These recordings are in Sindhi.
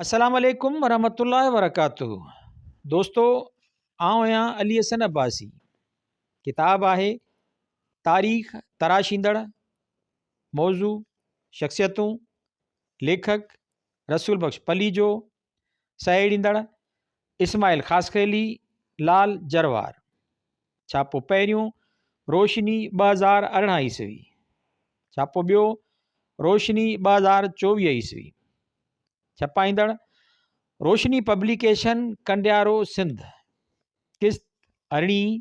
السلام عليڪم ورحمة الله وبرڪاته دوستو آئون آهيان علي حسن عباسي ڪتاب آهي تاريخ تراشيندڙ موضوع شخصيتون ليکڪ رسول بخش پليجو سهيڙيندڙ اسماعيل خاصخيلي لال جروار ڇاپو پهريون روشني 2018 عيسوي ڇاپو ٻيو روشني 2024 عيسوي ڇپائيندڙ روشني پبليڪيشن ڪنڊيارو سنڌ قسط ارڙهين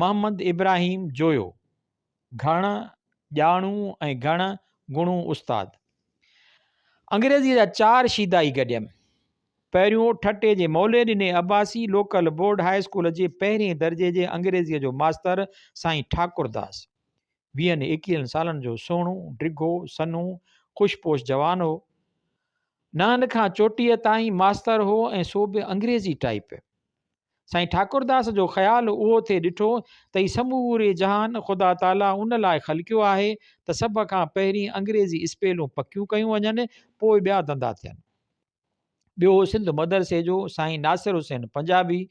محمد ابراهيم جويو گهڻ ڄاڻو ۽ گهڻ گڻو استاد. انگريزيء جا چار شيدائي گڏيم. پهريون ٺٽي جي مولي ڏني Abbasi local board high school جي پهرين درجي جي انگريزيء جو ماستر سائين ٺاڪر داس. ويهن ايڪيهن سالن جو سهڻو، ڊگهو، سنهو، خوش پوش جوان هو. نهن کان چوٽيء تائين ماستر هو ۽ سو به انگريزي ٽائيپ. سائين ٺاڪرداس جو خيال اهو ٿي ڏٺو ته هي سموري جهان خدا تعاليٰ ان لاء خلقيو آهي ته سڀ کان پهرين انگريزي اسپيلون پڪيون ڪيون وڃن پوء ٻيا ڌنڌا ٿين. ٻيو هو سنڌ مدرسي جو سائين ناصر حسين پنجابي.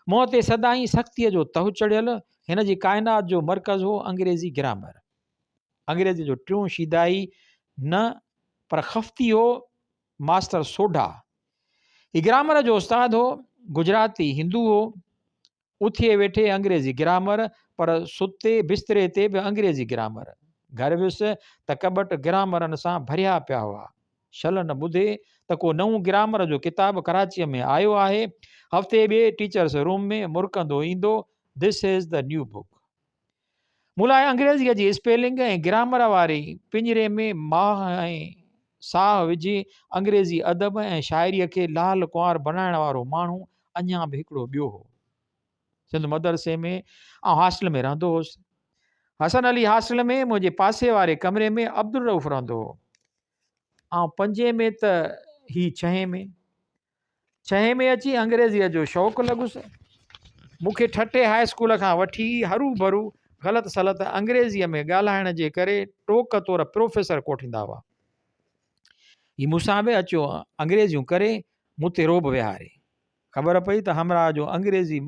منهن تي سدائين سختيء جو تهه چڙهيل، هن جي ڪائنات جو مرڪز هو انگريزي گرامر. انگريزيء جو ٽيون شيدائي نه پر خفتي هو ماستر سوڍا. هي گرامر جو استاد هو، گجراتي هندو هو. اٿئي ويٺي انگريزي گرامر، پر ستي بستري تي به انگريزي گرامر. گهر ويس ته ڪٻٽ گرامرن سان ڀريا پيا هئا. شل نه ٻڌي ته ڪو نئون گرامر جو ڪتاب ڪراچيء ۾ آيو آهي. هفتي ٻئي ٽيچرس روم ۾ مرڪندو ايندو، This is the new book. مون لاء انگريزيء جي اسپيلنگ ۽ گرامر واري پڃري ۾ ماهه ۽ ساهه وجهي انگريزي ادب ۽ شاعريء کي لال ڪنوار بڻائڻ وارو ماڻهو اڃا به هڪڙو ٻيو هو. سنڌ مدرسي ۾ آئون هاسٽل ۾ رهندو هوس. حسن علي هاسٽل ۾ منهنجي پاسي واري ڪمري ۾ عبدالرئوف رهندو هو. آئون پنجين ۾ ته هي ڇهين ۾. ڇهين ۾ اچي انگريزيء جو شوق لڳس. مون کي ٺٽي هاء اسڪول کان وٺي ئي هروڀرو غلط سلط انگريزيء ۾ ڳالهائڻ جي ڪري ٽوڪ طور پروفيسر ڪوٺيندا هئا. هي مون سان به اچيو انگريزيون ڪري مون تي رعب ويهاري. خبر پئي ته همراهه جو انگريزي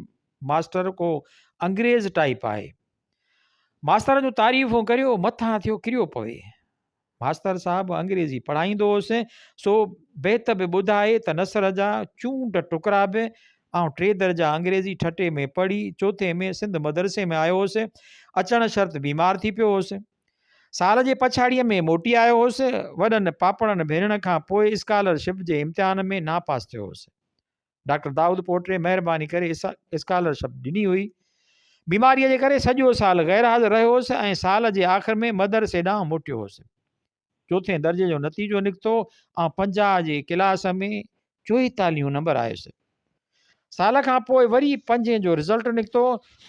ماستر ڪو انگريز ٽائيپ آهي. ماستر جون تعريفون ڪريو مٿان ٿيو ڪريو پوي. ماستر صاحب انگريزي پڙهائيندو هوس، سو بيت به ٻڌائي ته نثر جا چونڊ ٽڪرا به. آئون ٽي درجا انگريزي ٺٽي ۾ پڙهي، چوٿين ۾ سنڌ مدرسي ۾ آيو هوس. اچڻ شرط بيمار ٿي پيو هوس. سال جي پڇاڙيء ۾ موٽي آيو هوس. وڏن پاپڙن ڀيرڻ کان پوء اسڪالرشپ جي امتحان ۾ ناپاس ٿيو هوس. ڊاڪٽر دائود پوٽري مهرباني ڪري اسڪالرشپ ڏني هئي. بيماريء جي ڪري سڄو سال غير حاضر رهيو هوس ۽ سال جي آخر ۾ مدرسي ڏانهن موٽيو هوس. چوٿين درجي جو نتيجو نڪتو ۽ 50 جي ڪلاس ۾ چوئيتاليهون نمبر آيس. سال کان پوء وري پنجين جو رزلٽ نڪتو.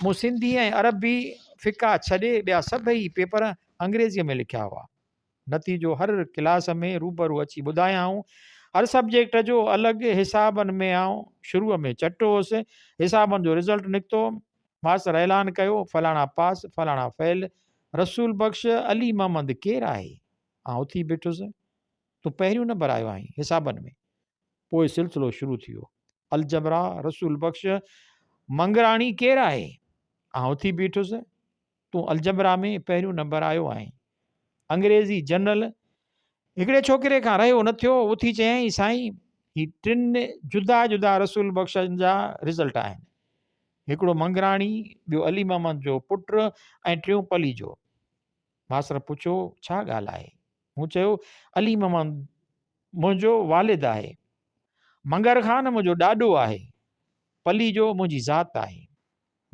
مون سنڌي ۽ عربي فقه ڇڏي ٻيا سڀئي پيپر انگريزيء ۾ لکيا هئا. نتيجو هر ڪلاس ۾ روبرو اچي ٻڌايائون. هر سبجيڪٽ جو الڳ حسابن ۾ آئون شروع ۾ چٽ هوس. حسابن جو رزلٽ نڪتو. ماستر اعلان ڪيو، فلاڻا پاس، فلاڻا فيل. رسول بخش علي محمد ڪير آهي؟ آئون اٿي بيٺس. تون پهريون نمبر آيو آهين حسابن ۾. پوء سلسلو شروع ٿي ويو. الجبرا رسول بخش منگراڻي ڪير آهي؟ آئون اٿي بيٺس. تون الجبرا ۾ پهريون نمبر آيو آهين. انگريزي جنرل هڪڙي ڇوڪري کان رهيو نه ٿيو، اٿي چيائين، سائين هي ٽن جدا جدا رسول بخشن جا رزلٽ آهن. هڪڙو منگراڻي، ٻيو علي محمد جو پٽ ۽ ٽيون پليجو. ماستر پڇيو، ڇا ڳالهه آهي؟ مون چيو، علي محمد منهنجو والد آهي. منگر خان منهنجو ڏاڏو آهي. پليجو منهنجي ذات آهي.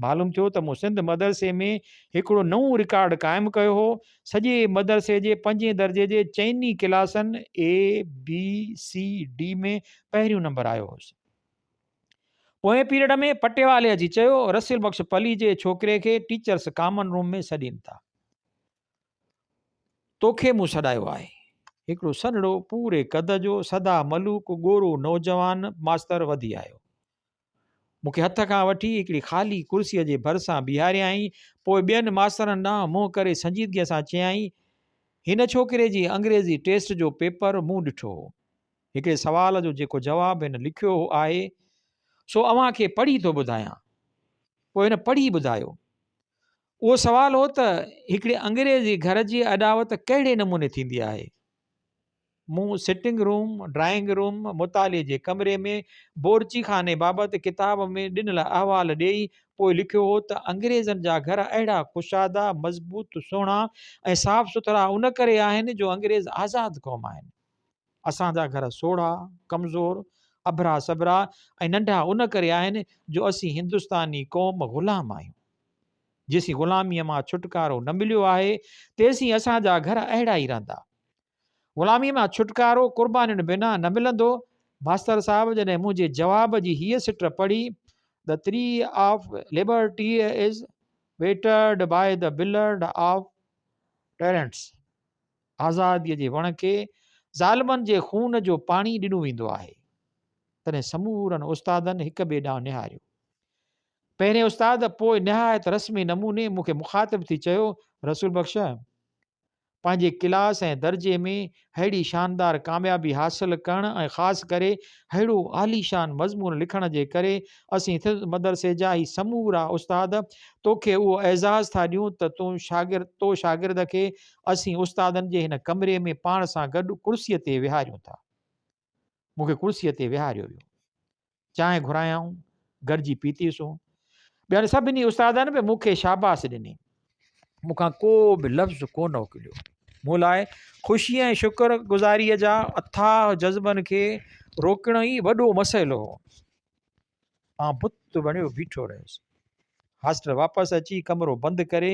معلوم ٿيو ته مون سنڌ مدرسي ۾ هڪڙو نئون رڪارڊ قائم ڪيو هو. سڄي مدرسي جي پنجين درجي جي چئني ڪلاسن اي، بي، سي، ڊي ۾ پهريون نمبر آيو هوس. پوئين پيريڊ ۾ پٽيوالي اچي چيو، رسول بخش پليجي ڇوڪري کي ٽيچرس ڪامن روم ۾ سڏين ٿا. توکي مون سڏايو آهي. هڪڙو سنهڙو، پوري قد جو، سدا ملوڪ، ڳورو نوجوان ماستر وڌي آيو. مون کي هٿ کان وٺي هڪڙي خالي ڪرسيء جي ڀرسان بيهاريائين. پوء ٻين ماسترن ڏانهن منهن ڪري سنجيدگيء سان چيائين، هن ڇوڪري جي انگريزي ٽيسٽ جو پيپر مون ڏٺو هو. هڪڙي سوال جو جيڪو جواب هن لکيو آهي، سو اوهان کي پڙهي ٿو ٻڌايان. پوء هن پڙهي ٻڌايو. اهو سوال هو ته هڪڙي انگريزي گهر جي اڏاوت ڪهڙي نموني ٿيندي آهي؟ مون سٽنگ روم، ڊرائنگ روم، مطالعي جي ڪمري ۾ بورچي خاني بابت ڪتاب ۾ ڏنل احوال ڏيئي پوء لکيو هو ته انگريزن جا گهر اهڙا ڪشادا، مضبوط، سهڻا ۽ صاف سٿرا ان ڪري آهن جو انگريز آزاد قوم آهن. اسان جا گهر سوڙها، ڪمزور، اڀرا سڀرا ۽ ننڍا ان ڪري آهن جو اسين هندستاني قوم غلام آهيون. جيسين غلاميء مان ڇوٽڪارو نه مليو آهي، تيسين اسان جا گهر اهڙا ئي رهندا. غلاميء مان ڇوٽڪارو قربانين بنا نه ملندو. ماستر صاحب جڏهن منهنجي جواب جي هيء سٽ پڙهي، The tree of liberty is watered by the blood of tyrants. آزاديء جي وڻ کي ظالمن جي خون جو پاڻي ڏنو ويندو آهي. تڏهن سمورن استادن هڪ ٻئي ڏانهن نهاريو. پهرين استاد پوء نهايت رسمي نموني مون کي مخاطب ٿي چيو، رسول بخش! پنهنجي ڪلاس ۽ درجي ۾ ههڙي شاندار ڪاميابي حاصل ڪرڻ ۽ خاص ڪري ههڙو عاليشان مضمون لکڻ جي ڪري اسين ٿڌ مدرسي جا هي سمورا استاد توکي اهو اعزاز ٿا ڏيون ته تون شاگرد تو شاگرد کي اسين استادن جي هن ڪمري ۾ پاڻ سان گڏ ڪرسيء تي ويهاريون ٿا. مون کي ڪرسيء تي ويهاريو ويو. چانهه گهرايائون، گڏجي پيتيسون. ٻين سڀني استادن به مون کي شاباس ڏني. مون کان ڪو به لفظ ڪونه اڪليو. مون لاء خوشيء ۽ شڪر گذاريء جا اٿاهه جذبن کي روڪڻ ئي وڏو مسئلو هو. آئون بت بڻيو بيٺو رهيس. هاسٽل واپس اچي ڪمرو بند ڪري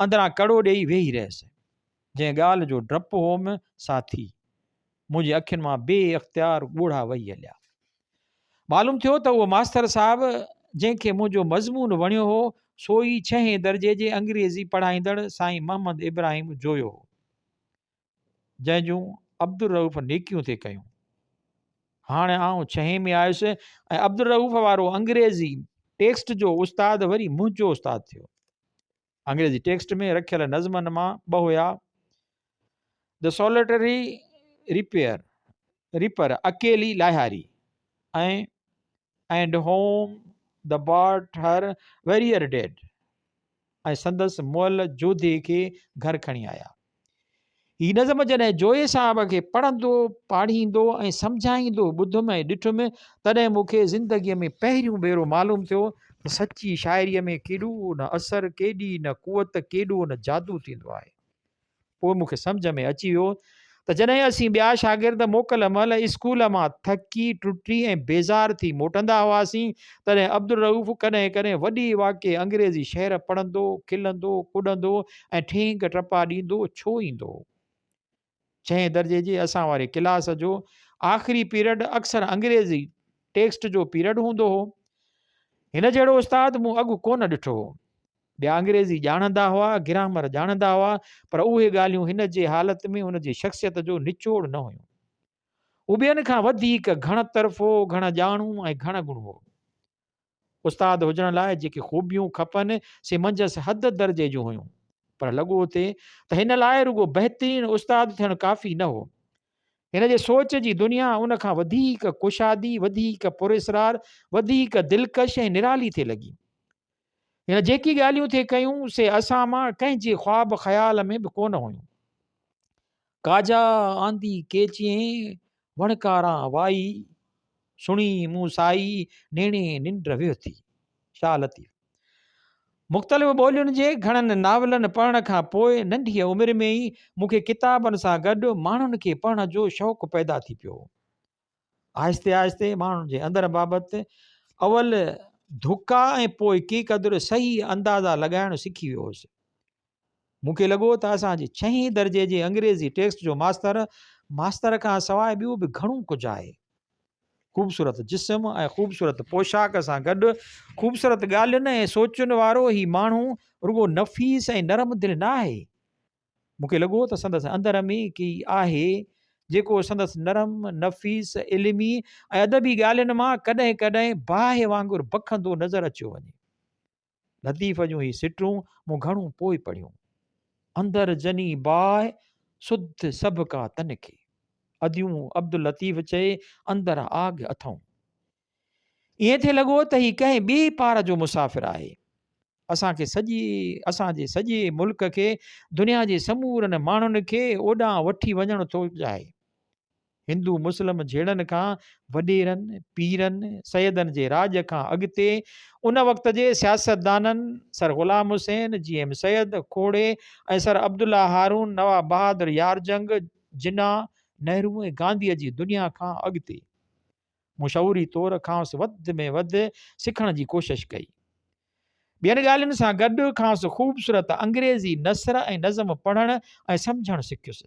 اندران ڪڙو ڏيئي ويهي رهيس. جنهن ڳالهه جو ڊپ هوم سا ٿي. منهنجي اکين مان بي اختيار ڳوڙها وهي هليا. معلوم ٿيو ته اهو ماستر صاحب جنهن کي منهنجو مضمون وڻيو هو، سو ئي ڇهين درجي جي انگريزي پڙهائيندڙ سائين محمد ابراهيم جويو هو، جنهن جون عبدالرئوف نيڪيون ٿي ڪيون. هاڻ آئون ڇهين ۾ آيس ۽ عبدالرئوف وارو انگريزي ٽيڪسٽ جو استاد وري منهنجو استاد ٿيو. انگريزي ٽيڪسٽ ۾ رکيل نظمن مان ٻه هيا، The Solitary Repair، Reaper، اڪيلي لاهياري، ۽ And Home the Brought Her Warrior Dead، ۽ سندس مئل جوڌي کي گهر کڻي آيا. هي نظم جڏهن جويي صاحب کي پڙهندو، پاڙهيندو ۽ سمجهائيندو ٻڌم ۽ ڏٺم، تڏهن مون کي زندگيء ۾ پهريون ڀيرو معلوم ٿيو ته سچي شاعريء ۾ ڪيڏو نه اثر، ڪيڏي نه قوت، ڪيڏو نه جادو ٿيندو آهي. پوء مون کي سمجهه ۾ اچي ويو ته جڏهن اسين ٻيا شاگرد موڪل مهل اسڪول مان ٿڪي، ٽٽي ۽ بيزار ٿي موٽندا هئاسين، تڏهن عبدالرئوف ڪڏهن ڪڏهن وڏي واڪي انگريزي شعر پڙهندو، کلندو، ڪڏندو ۽ ٺينگ ٽپا ڏيندو ڇو ايندو هو. ڇهين درجي جي اسان واري ڪلاس جو آخري پيرڊ اڪثر انگريزي ٽيڪسٽ جو پيرڊ هوندو هو. هن جهڙو استاد مون اڳ ڪونه ڏٺو هو. ٻيا انگريزي ڄاڻندا هئا، گرامر ڄاڻندا هئا، پر اهي ڳالهيون هن جي حالت ۾ هن جي شخصيت جو نچوڙ نه هيون. هو ٻين کان وڌيڪ گهڻ طرفو، گهڻ ڄاڻو ۽ گهڻ گڻو هو. استاد هجڻ لاء جيڪي خوبيون کپن، سي منجهس حد درجي جون هيون. پر لڳو ٿي ته هن لاء رڳو بهترين استاد ٿيڻ ڪافي نه هو. هن جي سوچ جي دنيا ان کان وڌيڪ ڪشادي، وڌيڪ پراسرار، وڌيڪ دلڪش ۽ نرالي ٿي لڳي. هن جيڪي ڳالهيون ٿي ڪيون، سي اسان مان ڪنهن جي خواب خيال ۾ به ڪونه هيون. ڪاجا آندي ڪيچين، وڻڪاران وائي، سڻي مون سائي، نيڻي ننڊ ويهه ٿي. شاهه لطيف. مختلف ٻولين جي گهڻن ناولن پڙهڻ کان پوء ننڍيء عمر ۾ ئي مون کي ڪتابن سان گڏ ماڻهن کي پڙهڻ جو شوق پيدا ٿي پيو هو. آهستي آهستي ماڻهن جي اندر بابت اول ڌڪا ۽ پوء ڪي قدر صحيح اندازا لڳائڻ سکي ويو هوس. مون کي لڳو ته اسان جي ڇهين درجي جي انگريزي ٽيڪسٽ جو ماستر، ماستر کان سواء ٻيو به گهڻو ڪجهه آهي. خوبصورت جسم ۽ خوبصورت پوشاڪ سان گڏ خوبصورت ڳالهين ۽ سوچن وارو هي ماڻهو رڳو نفيس ۽ نرم دل نه آهي. مون کي لڳو ته سندس اندر ۾ ڪي آهي، جيڪو سندس نرم، نفيس، علمي ۽ ادبي ڳالهين مان ڪڏهن ڪڏهن باهه وانگر بکندو نظر اچيو وڃي. لطيف جون هي سٽون مون گهڻو پوء پڙهيون. اندر جني باهه، سڌ سڀ ڪا تن کي. اديون عبداللطيف چئي اندر آگ اٿئون. ائين ٿي لڳو ته هي ڪنهن ٻئي پار جو مسافر آهي. اسان کي سڄي اسان جي سڄي ملڪ کي دنيا جي سمورن ماڻهن کي اوڏانهن وٺي وڃڻ ٿو چاهي. هندو مسلم جهيڙن کان وڏيرن، پيرن، سيدن جي راڄ کان اڳتي ان وقت جي سياستدانن سر غلام حسين، جي ايم سيد، کوڙي ۽ سر عبدالله هارون، نواب بهادر يارجنگ، جناح، نهرو ۽ گانڌيء جي دنيا کان اڳتي. مون شعوري طور کانئس وڌ ۾ وڌ سکڻ جي ڪوشش ڪئي. ٻين ڳالهين سان گڏ کانئس خوبصورت انگريزي نثر ۽ نظم پڙهڻ ۽ سمجهڻ سکيس.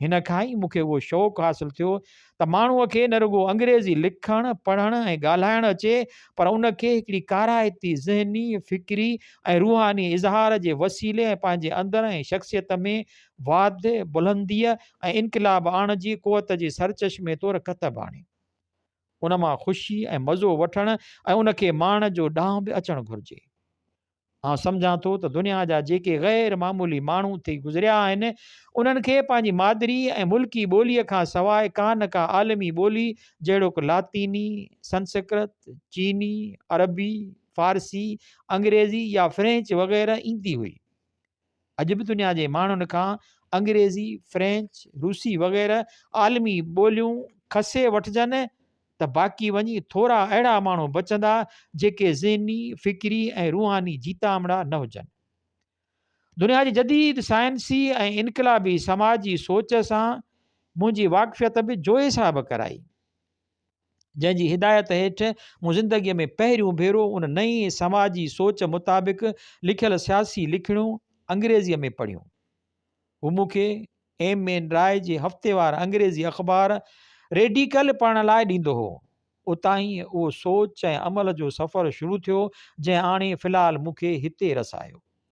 هن کان ئي مون کي اهو شوق حاصل ٿيو ته ماڻهوء کي نه رڳو انگريزي لکڻ، پڙهڻ ۽ ڳالهائڻ اچي پر ان کي هڪڙي ڪارائتي ذهني، فڪري ۽ روحاني اظهار جي وسيلي ۽ پنهنجي اندر ۽ شخصيت ۾ واڌ، بلنديء ۽ انقلاب آڻڻ جي قوت جي سرچشمي طور ڪتب آڻي. ان مان خوشي ۽ مزو وٺڻ ۽ ان کي ماڻڻ جو ڏانء به اچڻ گهرجي. آئون سمجهان ٿو ته دنيا جا جيڪي غير معمولي ماڻهو ٿي گذريا آهن، انهن کي پنهنجي مادري ۽ ملڪي ٻوليء کان سواء ڪا نه ڪا عالمي ٻولي جهڙوڪ لاطيني، سنسڪرت، چيني، عربي، فارسي، انگريزي يا فرينچ وغيره ايندي هئي. اڄ به دنيا جي ماڻهن کان انگريزي، فرينچ، روسي وغيره عالمي ٻوليون کسي وٺجن ته باقي وڃي ٿورا اهڙا ماڻهو بچندا جيڪي ذهني، فڪري ۽ روحاني جيتامڙا نه هجن. دنيا جي جديد سائنسي ۽ انقلابي سماجي سوچ سان منهنجي واقفيت به جويي صاحب ڪرائي. جنهن جي هدايت هيٺ مون زندگيء ۾ پهريون ڀيرو ان نئين سماجي سوچ مطابق لکيل سياسي لکڻيون انگريزيء ۾ پڙهيون. هو مون کي ايم اين راء جي هفتيوار انگريزي اخبار ريڊيڪل پڙهڻ لاء ڏيندو هو. اتان ئي اهو سوچ ۽ عمل جو سفر شروع ٿيو، جنهن آڻي في الحال مون کي هتي رسايو.